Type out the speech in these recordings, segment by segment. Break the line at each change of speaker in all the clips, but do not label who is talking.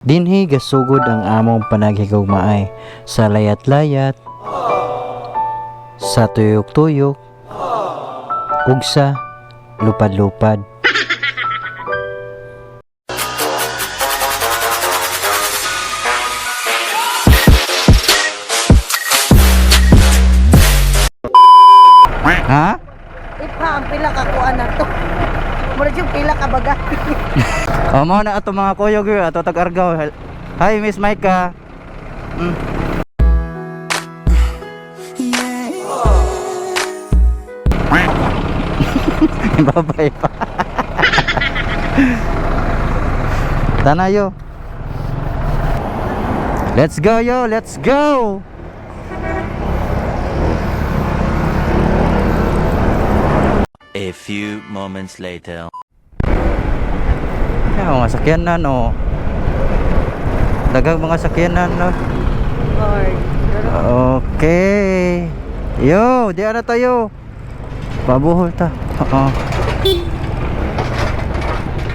Dinhi gasugod ang among panaghigugmaay sa layat-layat, sa tuyok-tuyok, ug sa lupad-lupad. Ha?
Ipa ang pila ka kuan na to. Mura yung pila ka baga.
O, mao na ato mga kuyog yun, ato tag-Argao. Hi, Miss Maika. Babay pa. Tana yo. Let's go yo, let's go.
A few moments later.
Kaya mga sakyanan oh. Daghang mga sakyanan no.
Lord.
Okay. Yo, di na tayo. Pabuhol ta. Oo.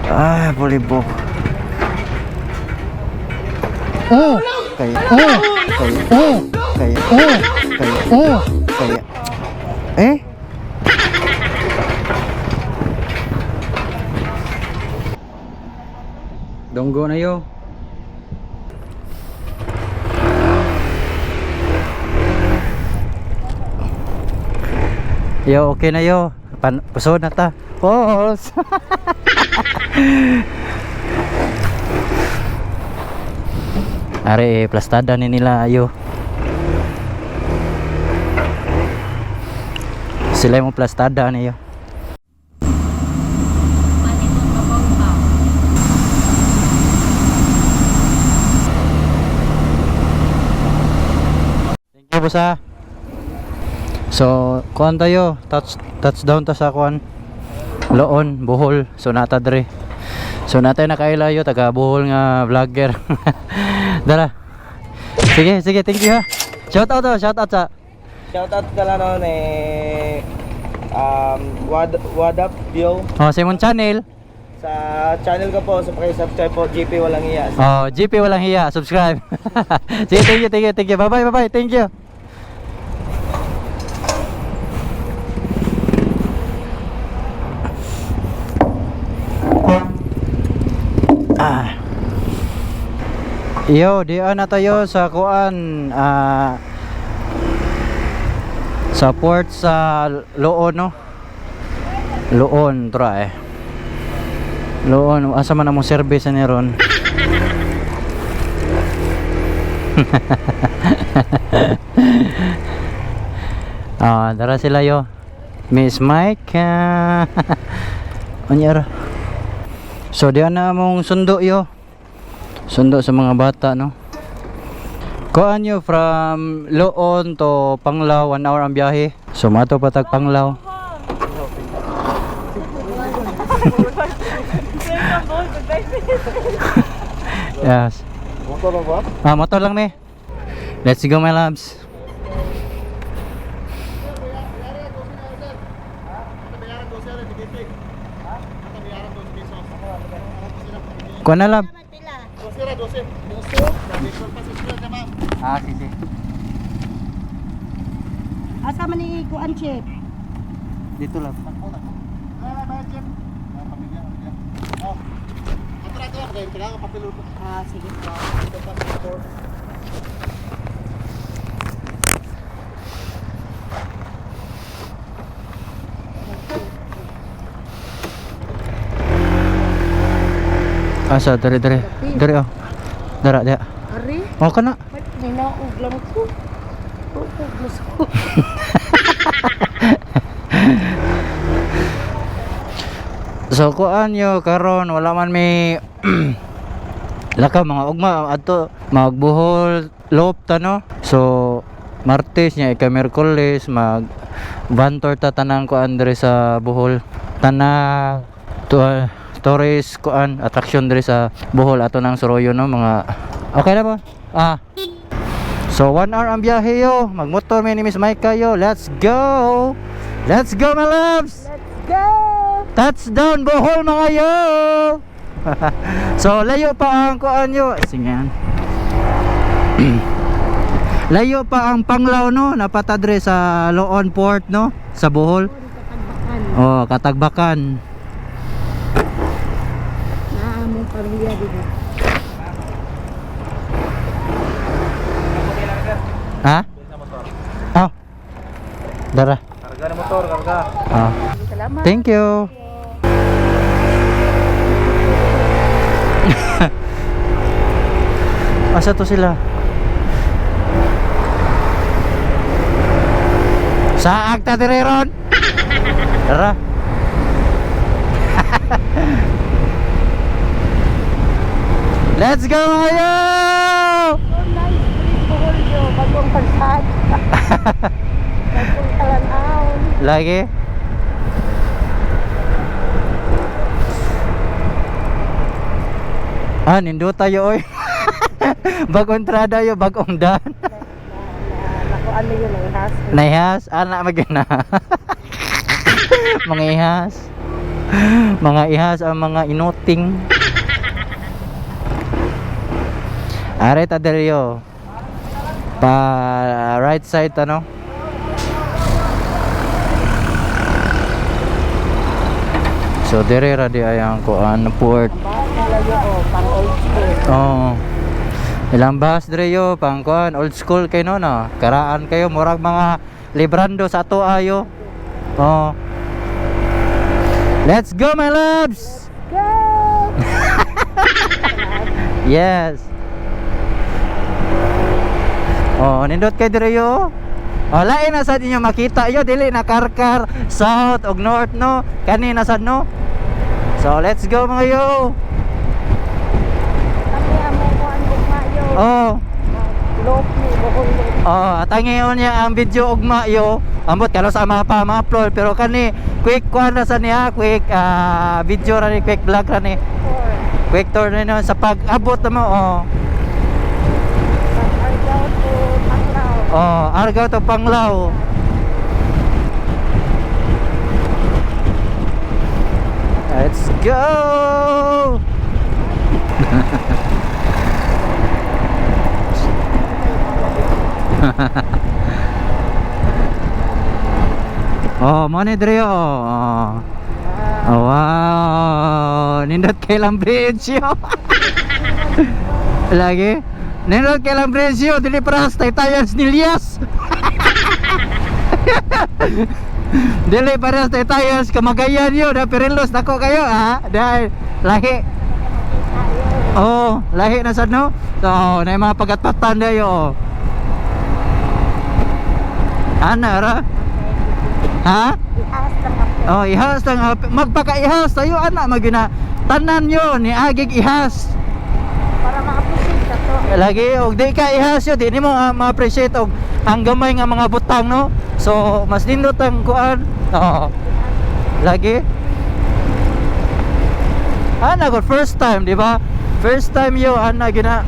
Ah, bulibok. Oh, kay oh, kay oh, kay oh, kay oh, kay eh? Donggo na yo. Yo, okay na yo. Pan pusod na ta. Pause. Are, plastada ni nila ayo. Sila yung plastada niyo. Thank you po sa. So, kuan tayo, touchdown ta sa kuan. Loon, Bohol. So nata dre. So natay nakailayo taga Bohol nga vlogger. Dara. Sige, sige, thank you ha. Shout out oh, shout out sa.
Shoutout ka lang noon eh what up yo
Oh, Simon Channel.
sa channel ko po, sa paki-subscribe po, GP Walang Iya.
Oh, GP Walang Hiya, subscribe. Sige, thank you, thank you, thank you. Bye bye, bye bye. Thank you. Ah. Yo, di na tayo sa kuan sa port sa Loon, no? Loon, tra eh. Loon, asa man among service ni ron? Ah, dara sila yo. Miss Mike. Unya ra. So diyan na among sundo yo. Sundo sa mga bata no. Kuan yo from Loon to Panglao, 1 hour ang biyahe. So mato patag Panglao. Yes.
Motor ba?
Ah, motor lang me. Let's go, my loves. Kuha na lab. Ah, sige.
Asa man ni kuan chip?
Dito lab.
Ah, sige.
Asa, dere dere. Dere oh. Dara dia.
Ari,
Oh kana.
ninaog lang ko. Tukog mas ko.
So kuan yo karon wala man may lakaw mga ugma adto magbuhol lop ta no. So Martes niya ika Miyerkules mag vantor ta tanang kuan diri sa Bohol. Tanang to, tourist kuan attraction diri sa Bohol ato nang Soroyo no mga okay na ba? Ah. So 1 hour ang biyahe yo. Magmotor mi ni Miss Maika yo. Let's go. Let's go, my loves.
Let's go!
Touchdown Bohol mga yo! So layo pa ang kuan yo. Sige yan. Layo pa ang Panglao, no, napatadre sa Loon Port, no, sa Bohol.
Katagbakan.
Oh, Katagbakan.
Naamong pamilya dito.
Ha? Oh. Dara.
Karga na motor, karga.
Ah.
Salamat.
Thank you. Asa to sila? Saag ta dire ron. Tara. Let's go mga!
So nice trip Bohol yo. Bagong pagsad. Bagong talanaw.
Lagi. Ah, nindo tayo oy. Bagong trada yo, bagong dan.
Naku, ano yun ang has.
Naihas, ana magina. Mga ihas. Mga ihas ang mga inuting. Are ta diri. Pa right side ano? So dire ra di ay ang kuan port.
Basta layo o, pang old school.
Oo. Ilang bahas dire yo pang kuan old school kay no no. Karaan kayo murag mga librando sa ato ayo. Oo. Let's go, my loves.
Go!
Yes. Oh, nindot kay dire yo. Oh, lain na sad inyo makita yo dili na karkar south og north, no. Kani na sad, no. So let's go, mga yo.
Kami amo ko ang ugma yo.
Oh.
Lope ni Bohol Lope.
Oh, at ang ngayon niya ang video ugma yo. Ambot kalo sa mga pa ma-upload pero kani quick kuan na sa niya, quick video ra ni, quick vlog ra ni.
Or,
Quick tour na no sa pag-abot na mo. Oh.
pag Argao to Panglao.
Oh, Argao to Panglao. Let's go! Oh, mo ni diri oh. Oh, wow. Nindot kay lang bridge yo. Lagi. Nindot kay lang bridge yo, dili para sa Taytayan Nilias. Dili para sa Taytayan kamagayan yo, da perilos dako kayo ha. Dahil lahi. Oh, lahi na sad no. So, na mga pagatpatan dayo. Oh. Ana ra? Ha?
Ihas lang ako.
Oh, ihas lang magpakaihas tayo ana magina. Tanan yo ni agig ihas.
Para ma-appreciate ka to.
Lagi og di ka ihas yo, di nimo ma-appreciate og ang gamay nga mga butang, no. So, mas nindot ang kuan. Oo. Lagi. Ana ko first time, di ba? First time yo ana gina.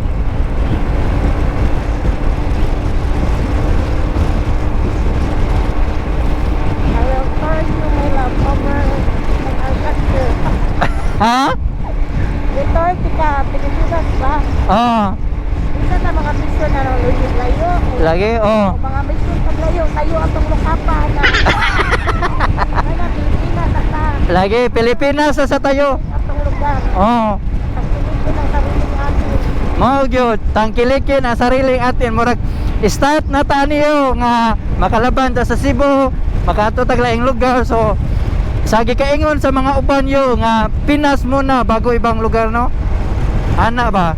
I will turn you my love over ang Argao.
Ha?
Return ka, Pilipinas ba?
Oo.
Isa na mga mission na nang layo.
Lagi, oh.
O mga mission pag layo, tayo atong lukapa na. Ay na, Pilipinas at ta.
Lagi Pilipinas na sa tayo.
Atong lugar.
Oo.
Ang ko ng sariling atin.
Mao gyud, tangkilikin ang sariling atin murag start na ta niyo nga makalaban ta sa Cebu, makaadto tag laing lugar. So sa gikaingon sa mga uban yo nga Pinas muna bago ibang lugar, no. Ana ba?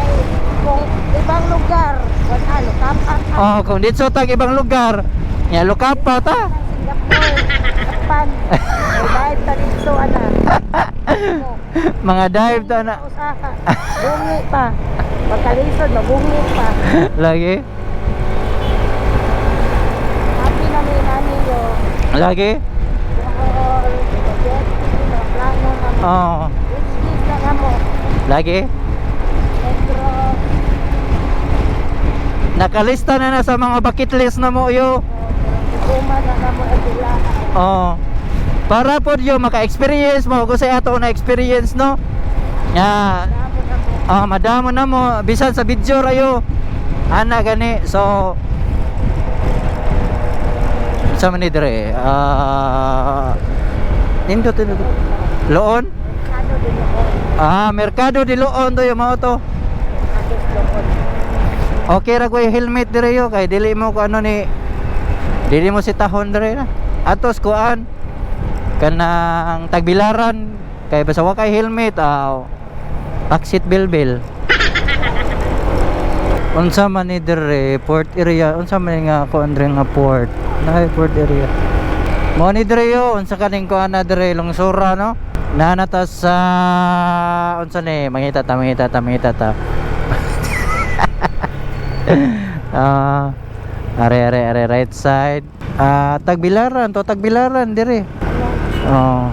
Ay, kung ibang lugar, wala, lukapa ka.
Oh, kung dito tag ibang lugar, nya lukapa ta.
Singapore, Japan. Ay, dive ta dito, ana.
Mga dive ta na.
Usaha. Bungi pa. Pagkalisod, mabungi pa.
Lagi.
Happy na mi nani yo.
Lagi.
Bohol, Spaghetti, mga plano na mo.
Oh,
Which is na nga mo.
lagi.
Negro.
Nakalista na na sa mga bucket list na mo yo.
Oh, pero Guma na nga mo agila.
Oh. Para pod yo maka-experience mo kung sa ato na experience, no. Nga ah, madamo na mo bisan sa video rayo. Ana gani. So sa man ni dire? Ah, nindot nindot. Loon?
Merkado de Loon.
Ah, Merkado de Loon to yung mga to.
Merkado de Loon.
Okay ra ko yung helmet dire yo kay dili mo ko ano ni dili mo si tahon dire na. Atos kuan kanang tagbilaran kay basta wa kay helmet aw exit bilbil. Unsa man ni dire port area, unsa man ni nga kuan dire nga port? Naay port area. Mo ni dire yo unsa kaning kuan na dire lungsura no? Naa ta sa unsa ni mangita ta mangita ta mangita ta. Ah, are are are right side. Ah, Tagbilaran to Tagbilaran dire. Oh.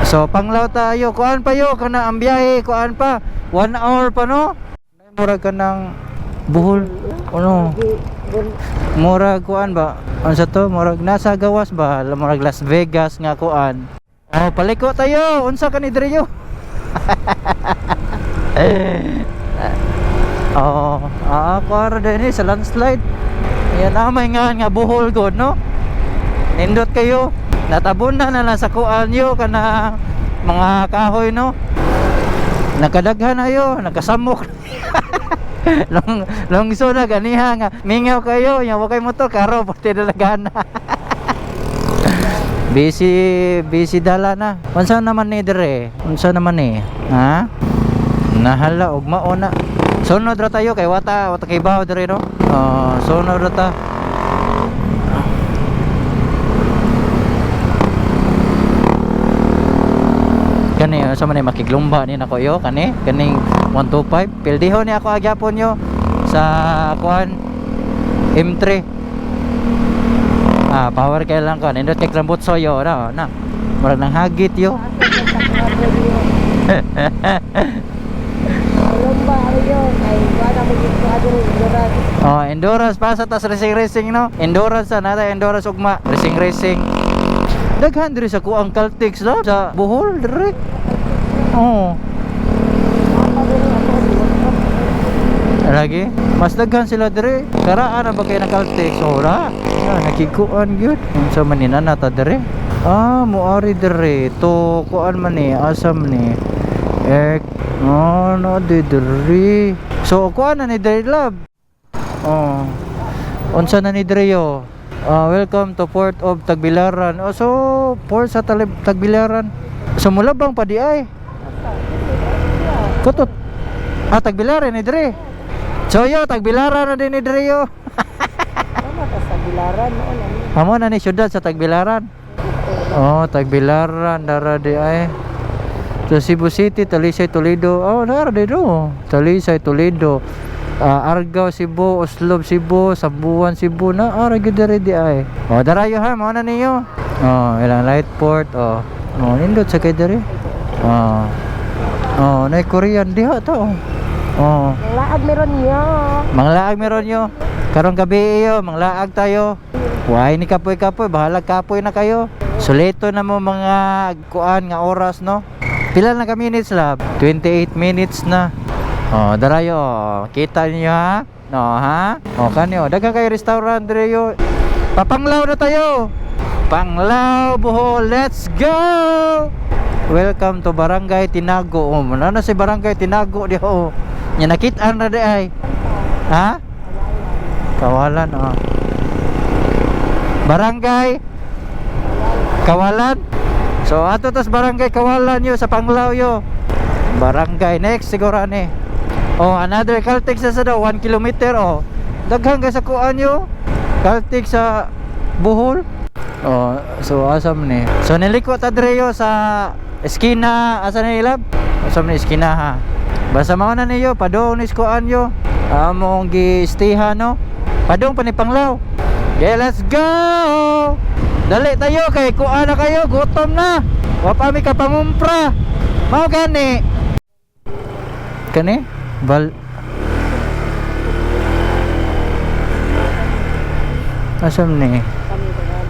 So panglaw tayo, kuan pa yo kana ang biyahe, kuan pa 1 hour pa no. Murag ka ng Buhol. Ano? Murag kuan ba? Unsa to? Murag nasa gawas ba? Murag Las Vegas nga kuan. Oh, paliko tayo. Unsa ka ni dire yo? Oo, ah, kuan din eh, sa landslide. Yan ah, may nga nga Buhol god no. Nindot kayo. Natabon na na lang sa kuan yo kana mga kahoy no. Nakadaghan na yo, nakasamok. Long longso na ganiha nga. Mingaw kayo, nya wa kay motor karo pati dalagana. Busy busy dala na. Unsa naman ni dire? Unsa naman ni? Ha? Nahala og mao na. Sunod ra tayo kay wata wata kay bawo dire no. Oh, sunod ra ta. Kani sa man ni makiglumba ni nako yo kani kaning 125 pildiho ni ako agyapon yo sa kuan M3. Ah, power kay lang ko nindot kay klambot soyo na na murag nang hagit yo.
Lomba ayo kay wala mo gid ko adto endurance.
Oh, endurance pa sa tas racing racing no. Endurance sa nata endurance ugma racing racing. Daghan diri sa kuang Caltex no sa Bohol dire. Oh. Lagi, mas daghan sila dire. Karaan na ba kayo ng Caltex? Ora. Ah, nakikuan gyud. Unsa man ni nana ta dire? Ah, moari dire. To kuan man ni, asa man ni. Eh, oh, no di dire. So kuan na ni dire love. Oh. Unsa na ni dire yo? Ah, welcome to Port of Tagbilaran. Oh, so port sa Tagbilaran. So mula bang pa di ay? Kutot. Ah, Tagbilaran ni dire. So yo, Tagbilaran na din ni dire yo.
Tama ta sa Bilaran noon ano.
Amo na ni syudad sa Tagbilaran. Oh, Tagbilaran dara di ay. So Cebu City, Talisay, Toledo. Oh, dara di do. Talisay, Toledo. Ah, Argao, Cebu, Oslob, Cebu, Sambuan, Cebu na ara gyud diri di ay. Oh, darayo ha, mao na ninyo. Oh, ilang light port. Oh. Oh, nindot sa kay diri. Oh. Oh, nay Korean diha ta oh. Oh.
Ang laag meron niyo.
Manglaag meron nyo. Karong gabi iyo, manglaag tayo. Why ni kapoy-kapoy, bahala kapoy na kayo. Suleto na mo mga kuan nga oras no. Pila na ka minutes lab? 28 minutes na. Oh, darayo. Kita niyo ha? No ha? O kanyo, daghan kay restaurant dire yo. Papanglaw na tayo. Panglao Bohol, let's go! Welcome to Barangay Tinago. Oh, na na si Barangay Tinago di oh. Nya nakit-an ra di ay. Ha? Kawalan, oh. Barangay Kawalan. So ato tas Barangay Kawalan yo sa Panglao yo. Barangay next siguro ani. Oh, another Caltex na sa daw 1 kilometer oh. Daghan kay sa kuan yo. Caltex sa Bohol. Oh, so asam ni. So niliko ta dire yo sa eskina, asa ni ilab? Asam ni eskina ha. Basta mao na niyo padung ni kuan yo. Among gi-stayhan no. Padung pa ni Panglao. Okay, let's go! Dali tayo kay kuan na kayo, gutom na. Wa pa mi kapangumpra. Mao gani. Kani? Bal Asam ni?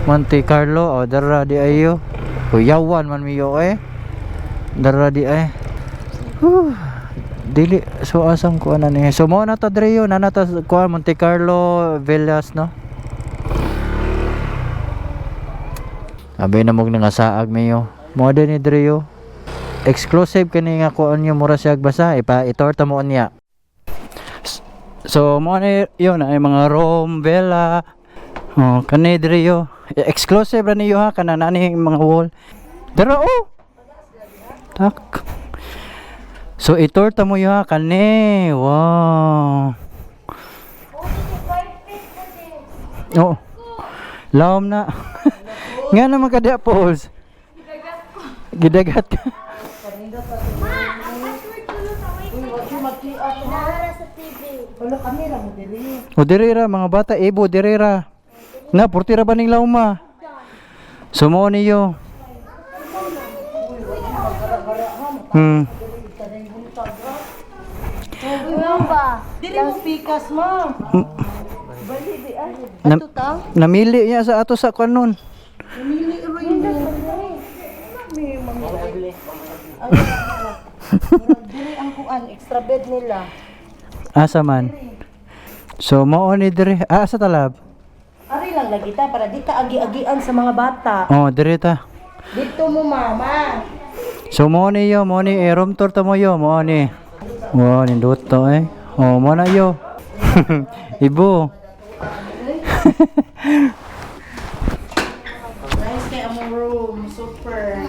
Monte Carlo, oh, dara di ayo. Kuyawan man miyo eh. Dara di ay. Whew. Dili so asang kuan na ni. So mo na ta dre yun, na ta kuan Monte Carlo Villas, no. Abi na mog nga saag mayo. Mo din ni Dreo. Exclusive kani nga kuan nyo mura siya basa ipa itorta mo niya. So mo ni yun ay mga room villa. Oh, kani Dreo. Exclusive ra niyo ha kana nani mga wall. Dara oh. Tak. So itorta mo yun ha kani. Wow. Oh. Lawom na. Nga naman ka diya, Pauls. Gidagat ka.
Ma, ang password ko no sa wifi. Nahara sa TV.
Wala kami ra mo diri.
O diri ra mga bata ibo diri ra. Na purti ra ba ning lawma? Sumo niyo.
Ano ba?
Diri mo pikas mo. Bali di ah. Ato ta.
Namili niya sa ato sa kanon.
Namili ro yun. May mamili. Diri ang kuan extra bed nila.
Asa man. So mao ni diri. Ah, asa talab?
Ari lang lagi ta para di ka agi-agian sa mga bata.
Oh, diri ta.
Dito mo mama.
So mo ni yo, mo ni eh, room tour ta mo yo, mo ni. Wow, nindot to eh. Oh, mo na yo. Ibo.
Nice kay among room, super.